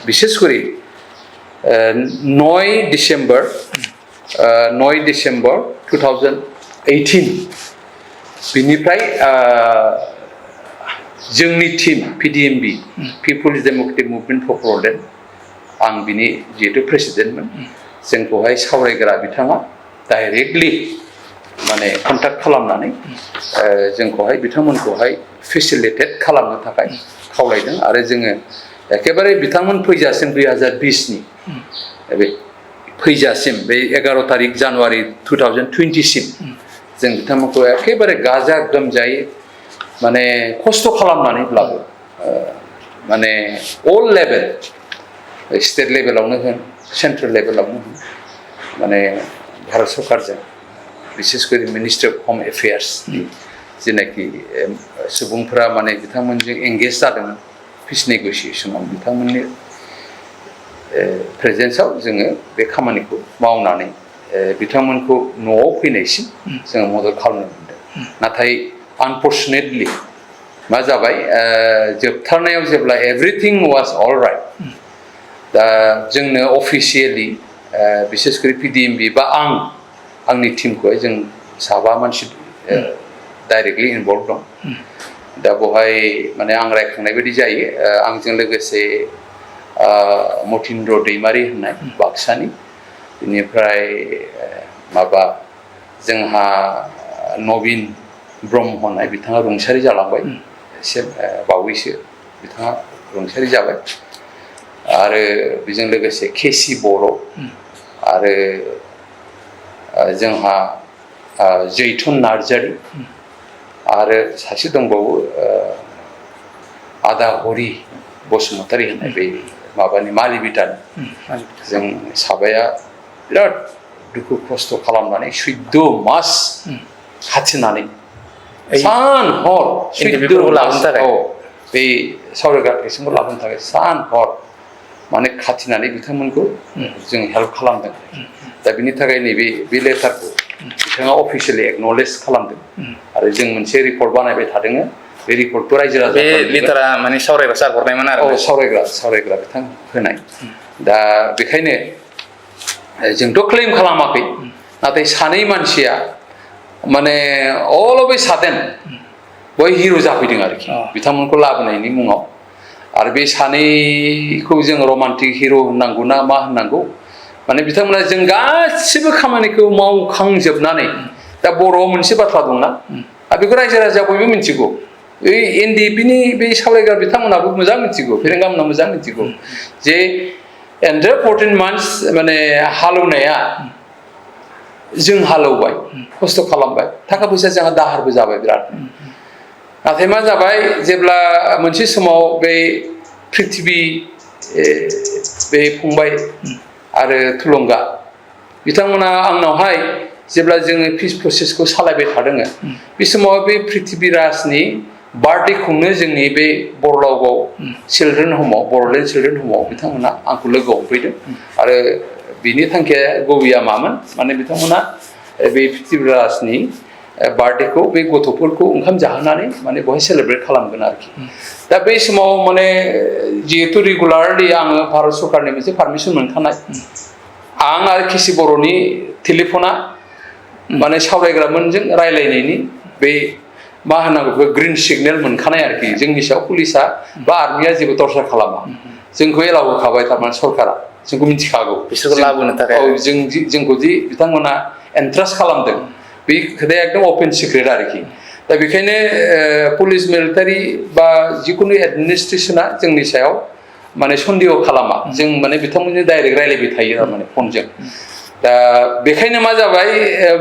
B: बिसेस करि 9 डिसेम्बर 2018 बिनिफ्राय जोंनि team PDMB people's democratic movement for prudent आं बिनि जिहेतु प्रेसिडेन्टमोन जोंखौहाय सावरायग्रा बिथाङा डाइरेक्टलि माने कन्टेक्ट खालामनानै जोंखौहाय बिथांमोनखौहाय फेसिलिटेट खालामनो थाखाय खावलायदों आरो जोङो एखेबारे बिथांमोन फैजासिम 2020नि बे फैजासिम बे 11 तारिख जानुवारि 2020सिम जों बिथांमोनखौ एखेबारे गाजा गोमजायै माने खस्थ' खालामनानैब्लाबो माने अल लेभेल स्टेट लेभेलावनो होन सेन्ट्रेल लेभेलावनो होन माने भारत सरकारजों बिसेस करि मिनिस्ट्रि अफ हम एफेयार्सनि जेनाखि सुबुंफोरा माने बिथांमोनजों एंगेज जादोंमोन पिस नेगसिएसनाव बिथांमोननि प्रेजेन्सआव जोङो बे खामानिखौ मावनानै बिथांमोनखौ न'आव फैनायसिम जोङो मदद खालामनो मोनदों नाथाय आनफर्चुनेटलि मा जाबाय जोबथारनायाव जेब्ला एभरिथिं वाज अल राइट दा जोंनो अफिसियेलि बिसेस करि PDMB बा आंनि टीमखौहाय जों साबा मानसि डाइरेक्टलि इनभल्भ दं दा बेवहाय माने आं रायखांनाय बायदि जायो आंजों लोगोसे मथिन्द्र दैमारि होननाय बाक्सानि बेनिफ्राय माबा जोंहा नबिन ब्रह्म होननाय बिथाङा रुंसारि जालांबाय एसे बावैसो बिथाङा रुंसारि जाबाय आरो बेजों लोगोसे केसि बर' आरो जोंहा जैथुन नार्जारि आरो सासे दंबावो आदा हरि बसुमतारी होननाय बे माबानि मालिबिटानि जों साबाया बिराद दुखु खस्थ' खालामनानै 14 मास खाथिनानै सान हर 14 मास बे सावरायग्रा टेक्सनखौ लाबोनो थाखाय सान हर माने खाथिनानै बिथांमोनखौ जों हेल्प खालामदों दा बिनि थाखाय नैबे बे लेटारखौ बिथाङा अफिसियेलि एक्न'लेज खालामदों आरो जों मोनसे रिपर्ट बानायबाय थादों बे रिपर्टखौ रायजो राजा
A: बे लेटारा माने सावरायग्रा सार हरनायमोन आरो
B: सावरायग्रा बिथां होनाय दा बेखायनो जोंथ' क्लेम खालामाखै नाथाय सानै मानसिया माने अल अफ ए साडेन बय हिर' जाफैदों आरोखि बिथांमोनखौ लाबोनायनि मुङाव आरो बे सानैखौ जों रमान्टिक हिर' होननांगौ ना मा होननांगौ माने बिथांमोना जों गासिबो खामानिखौ मावखांजोबनानै दा बर'आव मोनसे बाथ्रा दंना आरो बेखौ रायजो राजा बयबो मिथिगौ बे एनडिएफबिनि बे सावरायग्रा बिथांमोनाबो मोजां मिथिगौ फेरेंगामोना मोजां मिथिगौ जे एन्डार 14 मान्थस माने हालेवनाया जों हालेवबाय खस्थ' खालामबाय थाखा फैसा जोंहा दाहारबो जाबाय बिराद नाथाय मा जाबाय जेब्ला मोनसे समाव बे प्रिथिबि बे फंबाय आरो थुलुंगा बिथांमोना आंनावहाय जेब्ला जोङो पिस प्रसेसखौ सालायबाय थादों बे समाव बे प्रिथिबि राजनि बार्थडे खुंनो जोंनि बे बरलावगाव चिलड्रेन हमाव बर'लेण्ड चिलड्रेन हमाव बिथांमोना आंखौ लोगो हमफैदों आरो बिनि थांखिया गुबैया मामोन माने बिथांमोना बे प्रिथिबि राजनि बार्थडेखौ बे गथ'फोरखौ ओंखाम जाहोनानै माने बेवहाय सेलेब्रेट खालामगोन आरोखि दा बे समाव माने जिहेतु रेगुलारलि आङो भारत सरकारनि मोनसे पारमिसन मोनखानाय आं आरो केसि बर'नि टेलिफना माने सावरायग्रामोनजों रायलायनायनि बे मा होनांगौ ग्रिन सिगनेल मोनखानाय आरोखि जोंनि सायाव पुलिसा बा आर्मिया जेबो टर्चार खालामा जोंखौ एलाव होखाबाय थारमाने सरकारा जोंखौ मिथिखागौ
A: बिसोरखौ लाबोनो थाखाय
B: जोंखौ जि बिथांमोना एन्ट्रास्ट खालामदों बे खोथाया एकदम अपेन सिक्रेट आरोखि दा बेखायनो पुलिस मिलिटारि बा जिखुनु एडमिनिस्ट्रेसना जोंनि सायाव माने सन्देह खालामा जों माने बिथांमोनजों डाइरेक्ट रायलायबाय थायो थारमाने फनजों दा बेखायनो मा जाबाय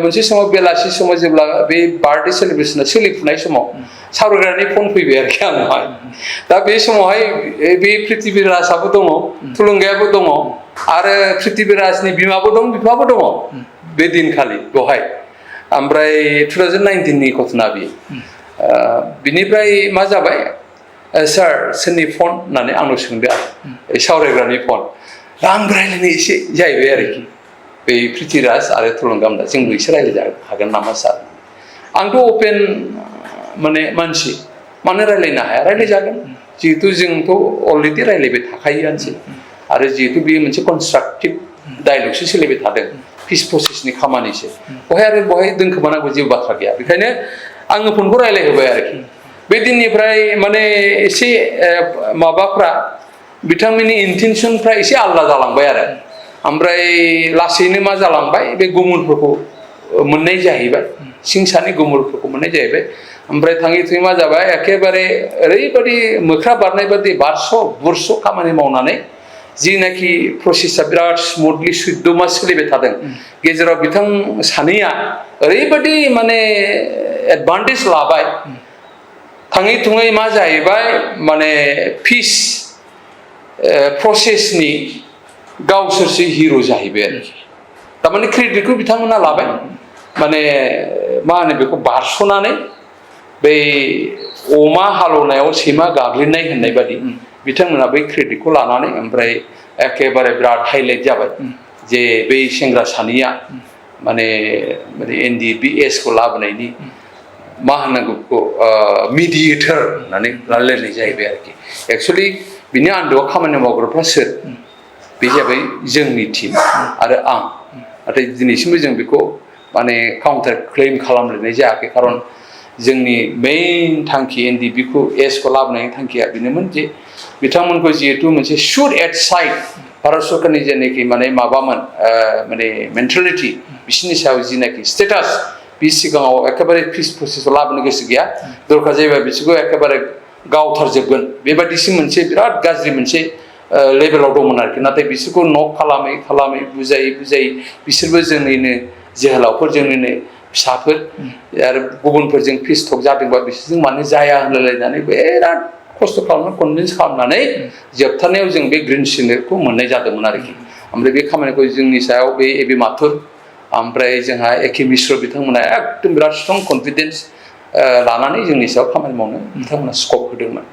B: मोनसे समाव बेलासि समाव जेब्ला बे बार्थडे सेलिब्रेसना सोलिफुनाय समाव सावरायग्रानि फन फैबाय आरोखि आंनावहाय दा बे समावहाय बे प्रिथिबि राजाबो दङ थुलुंगायाबो दङ आरो प्रिथिबि राजनि बिमाबो दं बिफाबो दङ बे दिनखालि बेवहाय ओमफ्राय 2019 नि घटना बियो बिनिफ्राय मा जाबाय सार सोरनि फन होननानै आंनाव सोंदो आरो सावरायग्रानि फन आंबो रायलायनो एसे जाहैबाय आरोखि बे प्रिथिराज आरो थुलुंगामोना जोंबो एसे रायलाय हागोन नामा सार आंथ' अपेन माने मानसि मानो रायलायनो हाया रायलायजागोन जिहेतु जोंथ' अलरेडि रायलायबाय थाखायोआनोसै आरो जिहेतु बेयो मोनसे कनस्ट्राक्टिभ डायलगसो सोलिबाय थादों पिस प्रसेसनि खामानिसो बहाय दोनखोमानांगौ जेबो बाथ्रा गैया बेखायनो आङो फनखौ रायलायहोबाय आरोखि बे दिननिफ्राय माने एसे माबाफ्रा बिथांमोननि इन्टेनसनफ्रा एसे आलादा जालांबाय आरो ओमफ्राय लासैनो मा जालांबाय बे गुमुरफोरखौ मोननाय जाहैबाय सिंसानि गुमुरफोरखौ मोननाय जाहैबाय ओमफ्राय थाङै थुङै मा जाबाय एखेबारे ओरैबायदि मोख्रा बारनाय बादि बुरस' खामानि मावनानै जिनाखि प्रसेसा बिराद स्मुथलि 14 मास सोलिबाय थादों गेजेराव बिथां सानैया ओरैबायदि माने एडभान्टेज लाबाय थाङै थुङै मा जाहैबाय माने पिस प्रसेसनि गावसोरसो हिर' जाहैबाय आरोखि थारमाने क्रेडिटखौ बिथांमोना लाबाय माने मा होनो बेखौ बारस'नानै बै अमा हालौनायाव सैमा गाग्लिनाय होननाय बादि बिथांमोना बै क्रेडिटखौ लानानै ओमफ्राय एखेबारे बिराद हाइलाइट जाबाय जे बै सेंग्रा सानैया माने एनडिएफबि एसखौ लाबोनायनि मा होननांगौ बेखौ मिडिएटर होननानै रायलायनाय जाहैबाय आरोखि एक्सुवेलि बिनि आन्दोआव खामानि मावग्राफ्रा सोर बे जाबाय जोंनि टिम आरो आं नाथाय दिनैसिमबो जों बेखौ माने काउन्टार क्लेम खालामलायनाय जायाखै खारन जोंनि मेइन थांखि एनडिएफबिखौ एसखौ लाबोनायनि थांखिया बेनोमोन जे बिथांमोनखौ जिहेतु मोनसे शुट एट साइड भारत सरकारनि जेनाखि माने माबामोन माने मेन्टेलिटि बिसोरनि सायाव जिनाखि स्टेटास बि सिगाङाव एकेबारे पिस प्रसेसआव लाबोनो गोसो गैया दरकार जायोबा बिसोरखौ एकेबारे गावथारजोबगोन बेबायदिसो मोनसे बिराद गाज्रि मोनसे लेभेलाव दंमोन आरोखि नाथाय बिसोरखौ न' खालामै खालामै बुजायै बुजायै बिसोरबो जोंनिनो जोहोलावफोर जोंनिनो फिसाफोर आरो गुबुनफोरजों पिस टक जादोंबा बिसोरजों मानो जाया होनलायलायनानै बिराद खस्थ' खालामनानै कनभिन्स खालामनानै जोबथारनायाव जों बे ग्रिन सिगनेलखौ मोननाय जादोंमोन आरोखि ओमफ्राय बे खामानिखौ जोंनि सायाव बे ए.बि. माथुर ओमफ्राय जोंहा ए.के. मिश्र बिथांमोना एकदम बिराद स्ट्रं कनफिडेन्स लानानै जोंनि सायाव खामानि मावनो बिथांमोना स्कप होदोंमोन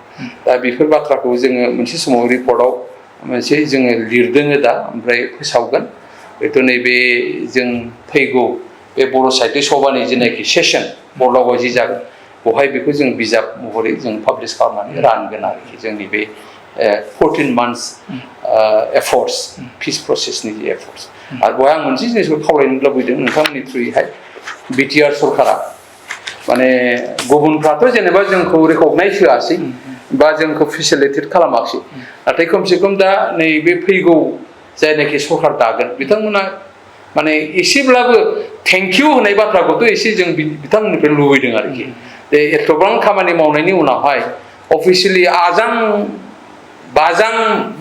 B: दा बेफोर बाथ्राखौ जोङो मोनसे समाव रिपर्टआव मोनसे जोङो लिरदोङो दा ओमफ्राय फोसावगोन बेथ' नैबे जों फैगौ बे बर' साहित्य सभानि जेनाखि सेसन बर्डआव जि जागोन बेवहाय बेखौ जों बिजाब महरै जों पाब्लिस खालामनानै रानगोन आरोखि जोंनि बे 14 months एफर्टस पिस प्रसेसनि जे एफर्टस आरो बेवहाय आं मोनसे जिनिसखौ खावलायनो लुबैदों नोंथांमोननि थ्रुयैहाय बिटिआर सरकारा माने गुबुनफ्राथ' जेनेबा जोंखौ रेकगनाइज होआसै बा जोंखौ फेसिलिटेट खालामाखिसै नाथाय खमसे खम दा नैबे फैगौ जायनाखि सरकार दागोन बिथांमोना माने एसेब्लाबो थेंकिउ होनाय बाथ्राखौथ' एसे जों बिथांमोननिफ्राय लुबैदों आरोखि जे एथबां खामानि मावनायनि उनावहाय अफिसियेलि आजां बाजां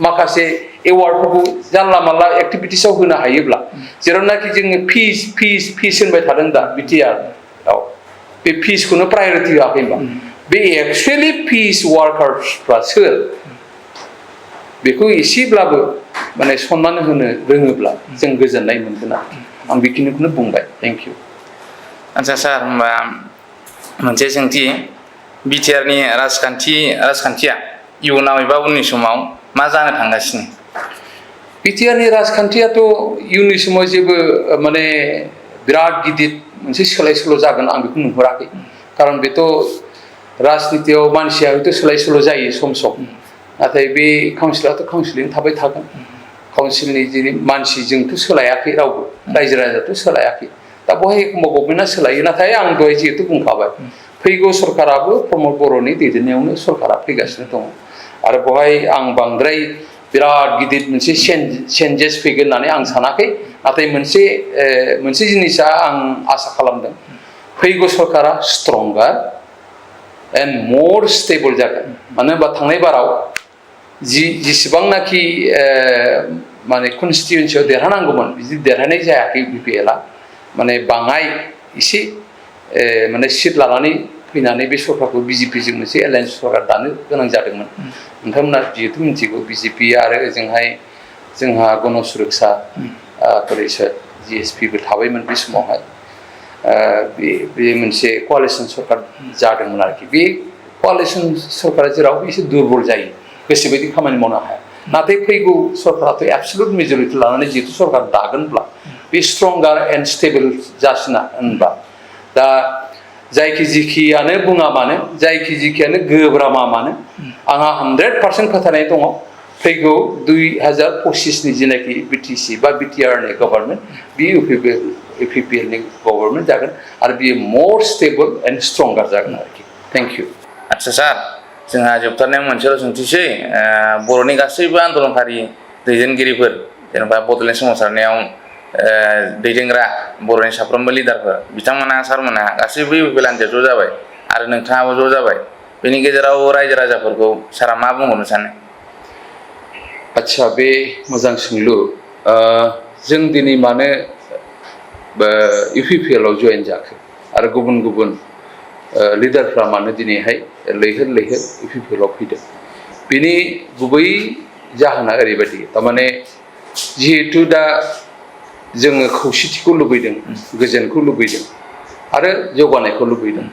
B: माखासे एवार्डफोरखौ जानला मानला एक्टिभिटिसाव होनो हायोब्ला जेरावनाखि जोङो फिस होनबाय थादों दा बिटिआरआव बे फिसखौनो प्रायरिटि होआखै होनबा बे एक्सुवेलि फिस वार्कार्सफ्रा सोर बेखौ एसेब्लाबो माने सनमान होनो रोङोब्ला जों गोजोननाय मोनगोन आरोखि आं बेखिनिखौनो बुंबाय थेंक इउ
A: आच्छा सार होमबा मोनसे सोंथि बिटिआरनि राजखान्थिया इयुनाव एबा उननि समाव मा जानो थांगासिनो
B: बिटिआरनि राजखान्थियाथ' इयुननि समाव जेबो माने बिराद गिदिर मोनसे सोलाय सोल' जागोन आं बेखौ नुहुराखै खारन बेथ' राजनितियाव मानसिया हयथ' सोलाय सोल' जायो सम नाथाय बे काउन्सिलाथ' काउन्सिलैनो थाबाय थागोन काउन्सिलनि जे मानसिजोंथ' सोलायाखै रावबो रायजो राजाथ' सोलायाखै दा बेवहाय एखमबा गभर्नमेन्टआ सोलायो नाथाय आं दहाय जिहेतु बुंखाबाय फैगौ सरकाराबो प्रमद बर'नि दैदेननायावनो सरकारा फैगासिनो दङ आरो बेवहाय आं बांद्राय बिराद गिदिर मोनसे चेन्जेस फैगोन होननानै आं सानाखै नाथाय मोनसे जिनिसा आं आसा खालामदों फैगौ सरकारा स्ट्रंगार एन्ड मर स्टेबल जागोन मानो होनबा थांनाय बाराव जेसेबांनाखि माने कनस्टिटुवेन्सियाव देरहानांगौमोन बिदि देरहानाय जायाखै बिपिएलआ माने बाङाय एसे माने सिट लानानै फैनानै बे सरकारखौ बिजेपिजों मोनसे एलायन्स सरकार दानो गोनां जादोंमोन नोंथांमोना जिहेतु मिथिगौ बिजेपि आरो ओजोंहाय जोंहा गण सुरक्षा परिषद जिएसपिबो थाबायमोन बे समावहाय बे मोनसे क'आलिसन सरकार जादोंमोन आरोखि बे क'आलिसन सरकारा जेराव एसे दुरबल जायो गोसोबायदि खामानि मावनो हाया नाथाय फैगौ सरकाराथ' एबसलुट मेजरिटि लानानै जिहेतु सरकार दागोनब्ला बे स्ट्रंगार एन्ड स्टेबल जासिना होनबा दा जायखि जिखियानो बुङा मानो जायखि जिखियानो गोब्रामा मानो आंहा 100% फोथायनाय दङ फैगौ 2025नि जेनाखि बिटिसि बा बिटिआरनि गभर्नमेन्ट बे इउपिपिएलनि गभर्नमेन्ट जागोन आरो बियो मर स्टेबल एन्ड स्ट्रंगार जागोन आरोखि थेंक इउ
A: आच्छा सार जोंहा जोबथारनायाव मोनसेल' सोंथिसै बर'नि गासैबो आन्दोलनकारि दैदेनगिरिफोर जेनेबा बड'लेण्ड सोमावसारनायाव दैदेनग्रा बर'नि साफ्रोमबो लिडारफोर बिथांमोना सारमोना गासैबो इउपिपिएल हान्जायाव ज' जाबाय आरो नोंथाङाबो ज' जाबाय बेनि गेजेराव रायजो राजाफोरखौ सारा मा बुंहरनो सानो
B: आच्छा बे मोजां सोंलु जों दिनै मानो इउपिपिएलआव जयेन जाखो आरो गुबुन गुबुन लिडारफ्रा मानो दिनैहाय लैहोर लैहोर इउपिपिएलआव फैदों बेनि गुबै जाहोना ओरैबायदि थारमाने जिहेतु दा जोङो खौसेथिखौ लुबैदों गोजोनखौ लुबैदों आरो जौगानायखौ लुबैदों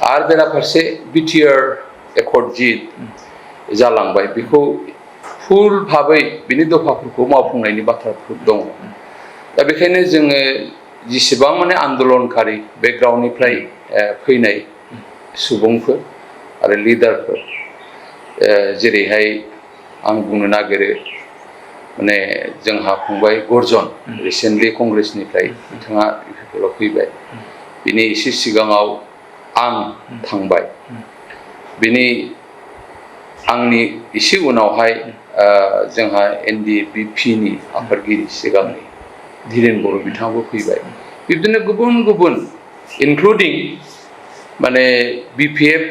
B: आरो बेराफारसे बिटिआर एकर्ड जि जालांबाय बेखौ फुल भाबै बिनि दफाफोरखौ मावफुंनायनि बाथ्राफोर दङ दा बेखायनो जोङो जेसेबां माने आन्दलनकारि बेकग्राउन्डनिफ्राय फैनाय सुबुंफोर आरो लिडारफोर जेरैहाय आं बुंनो नागिरो माने जोंहा फंबाय गर्जन रिसेन्टलि कंग्रेसनिफ्राय बिथाङा इउपिपिएलआव फैबाय बिनि एसे सिगाङाव आं थांबाय बिनि आंनि एसे उनावहाय जोंहा एनडिएपिनि आफादगिरि सिगांनि धीरेन बर' बिथाङाबो फैबाय बिब्दिनो गुबुन गुबुन इनक्लुडिं माने BPF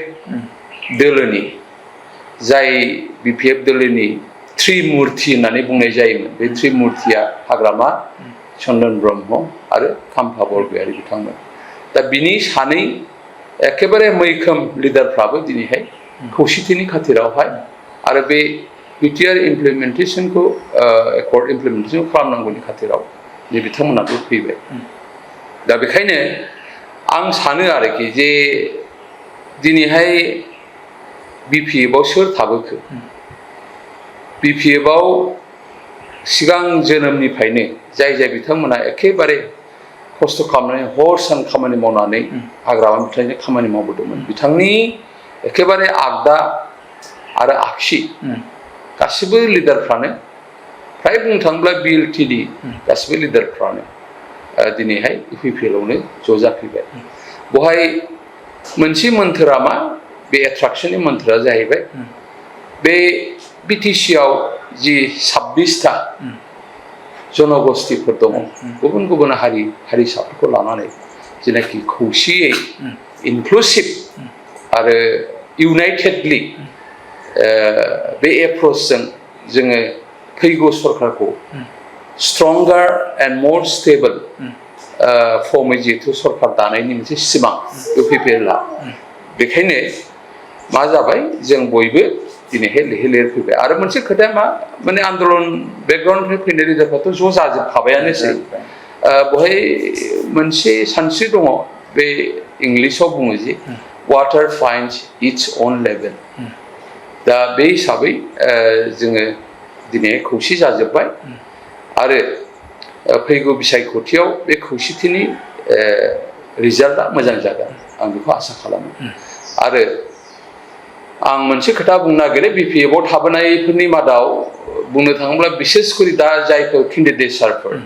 B: दोलोनि जाय BPF दोलोनि त्रिमुर्ति होननानै बुंनाय जायोमोन बे त्रिमुर्तिया हाग्रामा चन्दन ब्रह्म आरो खाम्फा बरगयारी बिथांमोन दा बिनि सानै एखेबारे मैखोम लिडारफ्राबो दिनैहाय खौसेथिनि खाथिरावहाय आरो बे बिटिआर इमप्लिमेन्टेसनखौ एकर्ड इमप्लिमेन्टेसन खालामनांगौनि खाथिराव जे बिथांमोनाबो फैबाय दा बेखायनो आं सानो आरोखि जे दिनैहाय BPF आव सोर थाबोखो BPF आव सिगां जोनोमनिफ्रायनो जाय बिथांमोना एखेबारे खस्थ' खालामनानै हर सान खामानि मावनानै हाग्रामा बिथांजों खामानि मावबोदोंमोन बिथांनि एखेबारे आगदा आरो आगसि गासिबो लिडारफ्रानो फ्राय बुंनो थाङोब्ला BLTD गासिबो लिडारफ्रानो दिनैहाय UPPL आवनो ज' जाफैबाय बहाय मोनसे मोन्थोरा मा बे एट्राक्सननि मोन्थोरा जाहैबाय बे BTC आव जि 26टा जनगोष्ठीफोर दङ गुबुन गुबुन हारिसाफोरखौ लानानै जेनाखि खौसेयै इनक्लुसिभ आरो इउनाइटेडलि बे एप्रोचजों जोङो फैगौ सरकारखौ स्ट्रंगार एन्ड मर स्टेबल फर्मै जिहेतु सरकार दानायनि मोनसे सिमां UPPL आ बेखायनो मा जाबाय जों बयबो दिनैहाय लैहोर लैहोर फैबाय आरो मोनसे खोथाया मा माने आन्दलन बेकग्राउन्डनिफ्राय फैनाय लिडारफ्राथ' ज' जाजोबखाबायानोसै बहाय मोनसे सानस्रि दङ बे इंलिसाव बुङो जे water finds its own level दा बे हिसाबै जोङो दिनै खौसे जाजोब्बाय आरो फैगौ बिसायख'थियाव बे खौसेथिनि रिजाल्टआ मोजां जागोन आं बेखौ आसा खालामो आरो आं मोनसे खोथा बुंनो नागिरो BPF आव थाबोनायफोरनि मादाव बुंनो थाङोब्ला बिसेसकरि दा जायफोर केन्डिडेटफोर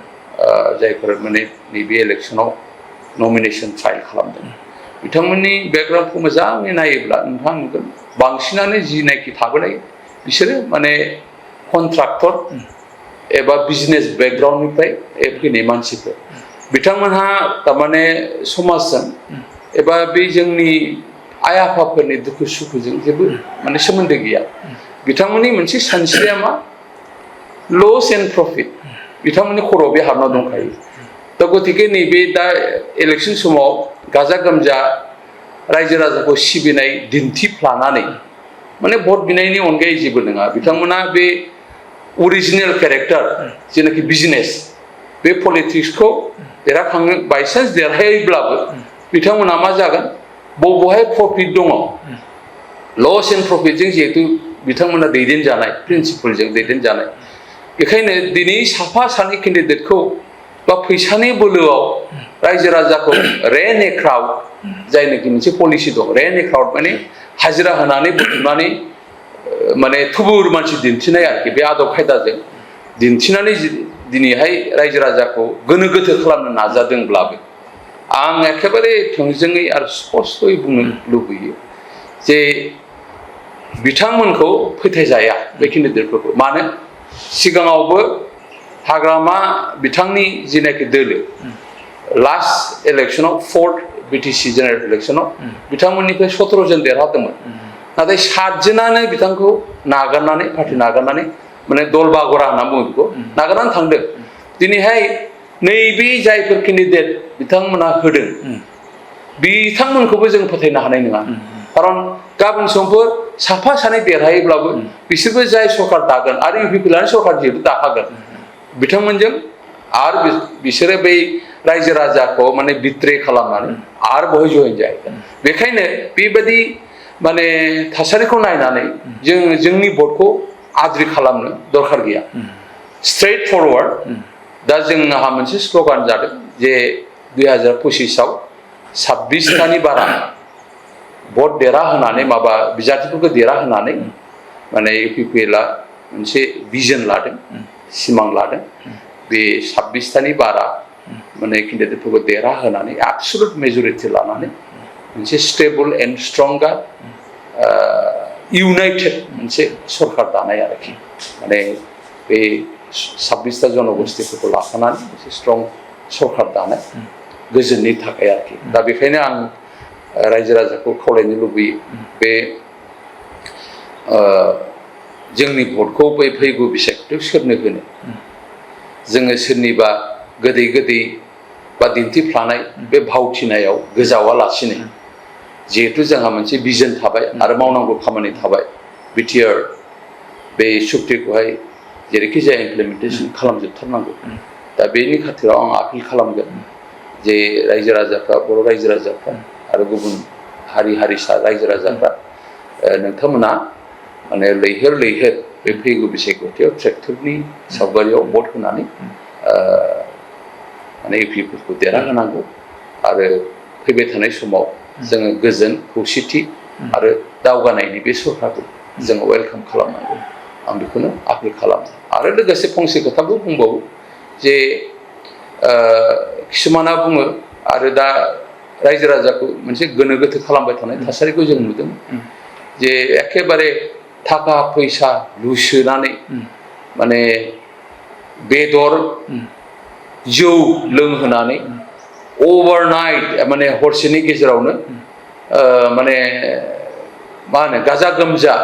B: जायफोर माने नैबे इलेक्सनाव नमिनेसन फाइल खालामदों बिथांमोननि बेकग्राउन्डखौ मोजाङै नायोब्ला नोंथाङा नुगोन बांसिनानो जिनाखि थाबोनाय बिसोरो माने कन्ट्राक्टर एबा बिजनेस बेकग्राउन्डनिफ्राय फैनाय मानसिफोर बिथांमोनहा थारमाने समाजजों एबा बे जोंनि आइ आफाफोरनि दुखु सुखुजों जेबो माने सोमोन्दो गैया बिथांमोननि मोनसे सानस्रिया मा लस एन्ड प्रफिट बिथांमोननि खर'आव बे हाबना दंखायो दा गतिके नैबे दा इलेक्सन समाव गाजा गोमजा रायजो राजाखौ सिबिनाय दिन्थिफ्लानानै माने भट बिनायनि अनगायै जेबो नङा बिथांमोना बे अरिजिनेल केरेक्टार जेनाखि बिजनेस बे पलिटिक्सखौ देरहाखांनो बायसान्स देरहायोब्लाबो बिथांमोना मा जागोन बबेहाय प्रफिट दङ लस एन्ड प्रफिटजों जिहेतु बिथांमोना दैदेनजानाय प्रिन्सिपलजों दैदेनजानाय बेखायनो दिनै साफा सानै केन्डिडेटखौ बा फैसानि बोलोआव रायजो राजाखौ रेन ए क्राउड जायनाखि मोनसे पलिसि दं रेन ए क्राउड माने हाजिरा होनानै बुथुमनानै माने थुबुर मानसि दिन्थिनाय आरोखि बे आदब खायदाजों दिन्थिनानै दिनैहाय रायजो राजाखौ गोनो गोथो खालामनो नाजादोंब्लाबो आं एखेबारे थोंजोङै आरो स्पष्टयै बुंनो लुबैयो जे बिथांमोनखौ फोथायजाया बे केन्डिडेटफोरखौ मानो सिगाङावबो हाग्रामा बिथांनि जिनाखि दोलो लास्ट इलेक्सनाव 4th BTC जेनेरेल इलेक्सनाव बिथांमोननिफ्राय 17 जन देरहादोंमोन नाथाय 7 जनानो बिथांखौ नागारनानै पार्टि नागारनानै माने दल बागरा होनना बुङो बेखौ नागारनानै थांदों दिनैहाय नैबे जायफोर केन्डिडेट बिथांमोना होदों बिथांमोनखौबो जों फोथायनो हानाय नङा खारन गाबोन समफोर साफा सानै देरहायोब्लाबो बिसोरबो जाय सरकार दागोन आरो UPPL सरकार जिहेतु दाखागोन बिथांमोनजों आरो बिसोरो बै रायजो राजाखौ माने बिट्रे खालामनानै आरो बहाय जयेन जाहैगोन बेखायनो बेबायदि माने थासारिखौ नायनानै जोंनि भटखौ आद्रि खालामनो दरखार गैया स्ट्रेट फरवार्ड दा जोंहा मोनसे स्लगान जादों जे 2025आव 26टानि बारा भट देरहाहोनानै माबा बिजाथिफोरखौ देरहाहोनानै माने UPPL आ मोनसे भिजन लादों सिमां लादों बे 26टानि बारा माने केन्डिडेटफोरखौ देरहाहोनानै एबसलुट मेजरिटि लानानै मोनसे स्टेबल एन्ड स्ट्रंगार इउनाइटेड मोनसे सरकार दानाय आरोखि माने बे 26टा जनगोष्ठीफोरखौ लाफानानै मोनसे स्ट्रं सरकार दानाय गोजोननि थाखाय आरोखि दा बेखायनो आं रायजो राजाखौ खावलायनो लुबैयो बे जोंनि भटखौ बै फैगौ बिसायख'थियाव सोरनो होनो जोङो सोरनिबा गोदै गोदै बा दिन्थिफ्लानाय बे भावथिनायाव गोजावालासिनो जिहेतु जोंहा मोनसे भिजन थाबाय आरो मावनांगौ खामानि थाबाय बिटिआर बे सुक्तिखौहाय जेरैखि जाया इमप्लिमेन्टेसन खालामजोबथारनांगौ दा बेनि खाथिराव आं आपिल खालामगोन जे रायजो राजाफ्रा बर' रायजो राजाफ्रा आरो गुबुन हारि हारिसा रायजो राजाफ्रा नोंथांमोना माने लैहोर लैहोर बे फैगौ बिसायख'थियाव ट्रेक्टरनि सावगारियाव भट होनानै माने इउपिफोरखौ देरहाहोनांगौ आरो फैबाय थानाय समाव जोङो गोजोन खौसेथि आरो दावगानायनि बे सरकारखौ जोङो वेलकाम खालामनांगौ आं बेखौनो आपिल खालामो आरो लोगोसे फंसे खोथाबो बुंबावो जे किसुमाना बुङो आरो दा रायजो राजाखौ मोनसे गोनो गोथो खालामबाय थानाय थासारिखौ जों नुदों जे एखेबारे थाखा फैसा लुसोनानै माने बेदर जौ लोंहोनानै अभारनाइट माने हरसेनि गेजेरावनो माने मा होनो गाजा गोमजा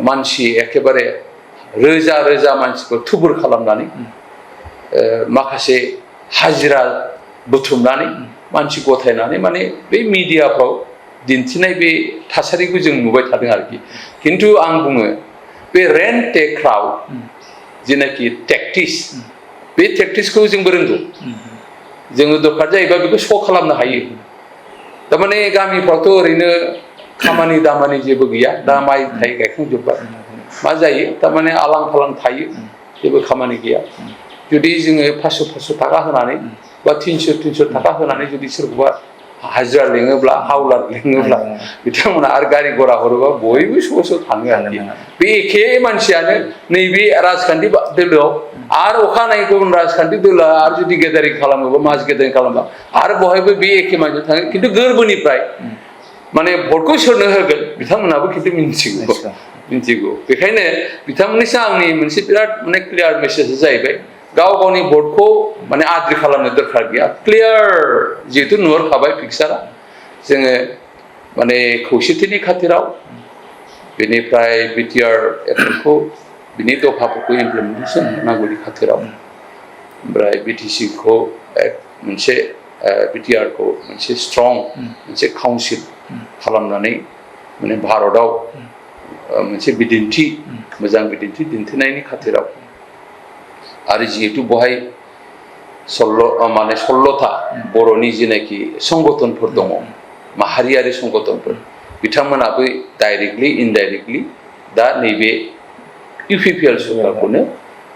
B: मानसि एखेबारे रोजा रोजा मानसिखौ थुबुर खालामनानै माखासे हाजिरा बुथुमनानै मानसि गथायनानै माने बे मिडियाफ्राव दिन्थिनाय बे थासारिखौ जों नुबाय थादों आरोखि खिन्थु आं बुङो बे रेन्ट ए क्राउड जेनाखि टेक्टिस बे टेक्टिसखौ जोंबो रोंगौ जोङो दरकार जायोबा बेखौ श' खालामनो हायो थारमाने गामिफ्रावथ' ओरैनो खामानि दामानि जेबो गैया दा माइ थाइ गायखांजोब्बाय मा जायो थारमाने आलां फालां थायो जेबो खामानि गैया जुदि जोङो 500 थाखा होनानै बा 300 थाखा होनानै जुदि सोरखौबा हाजिरा लेङोब्ला हावलार लेङोब्ला बिथांमोना आरो गारि घरा हरोबा बयबो ज' थाङो आरोखि बे एखे मानसियानो नैबे राजखान्थि दोलोआव आरो अखानायै गुबुन राजखान्थि दोलोआ आरो जुदि गेदारिं खालामोबा मास गेदारिं खालामबा आरो बहायबो बे एखे मानसिया थाङो खिन्थु गोरबोनिफ्राय माने भटखौ सोरनो होगोन बिथांमोनाबो खिन्थु मिन्थिगौ बेखायनो बिथांमोननिसिम आंनि मोनसे बिराद माने क्लियार मेसेजआ जाहैबाय गाव गावनि भटखौ माने आद्रि खालामनो दरकार गैया क्लियार जिहेतु नुहरखाबाय पिक्सारा जोङो माने खौसेथिनि खाथिराव बेनिफ्राय बिटिआर एक्टखौ बिनि दफाफोरखौ इमप्लिमेन्टेसन नांगौनि खाथिराव ओमफ्राय बिटिसिखौ मोनसे बिटिआरखौ मोनसे स्ट्रं मोनसे काउन्सिल खालामनानै माने भारताव मोनसे बिदिन्थि मोजां बिदिन्थि दिन्थिनायनि खाथिराव आरो जिहेतु बहाय 16था बर'नि जेनाखि संगठनफोर दङ माहारियारि संगठनफोर बिथांमोनाबो डाइरेक्टलि इनडाइरेक्टलि दा नैबे इउपिपिएल सरकारखौनो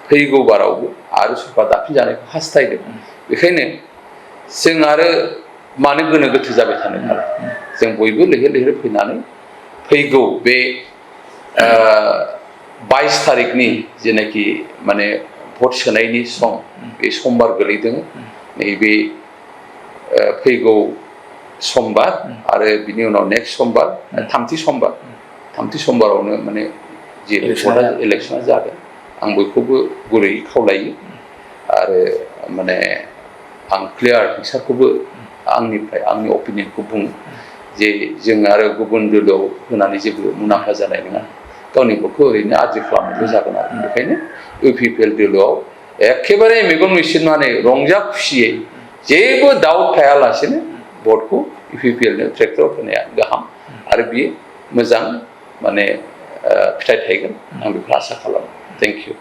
B: फैगौ बारावबो आरो सरकार दाफिनजानायखौ हास्थायदों बेखायनो जों आरो मानो गोनो गोथो जाबाय थानो नालाय जों बयबो लैहोर लैहोर फैनानै फैगौ बे 22 तारिखनि जेनाखि माने भट सोनायनि सम बे समबार गोलैदों नैबे फैगौ समबार आरो बिनि उनाव नेक्स्ट समबार थामथि समबारावनो माने जे इलेक्सना जागोन आं बयखौबो गुरैयै खावलायो आरो माने आं क्लियार पिक्सारखौबो आंनिफ्राय आंनि अपिनियनखौ बुङो जे जों आरो गुबुन दोलोआव होनानै जेबो मुलाम्फा जानाय नङा गावनि भटखौ ओरैनो आद्रि खालामनायल' जागोन आरो बेखायनो इउपिपिएल दोलोआव एखेबारे मेगन मिसिनानै रंजा खुसियै जेबो दाउट थायालासेनो भटखौ इउपिपिएलनो ट्रेक्टराव होनाया गाहाम आरो बियो मोजां माने फिथाइ थायगोन आं बेखौ आसा खालामो थेंक इउ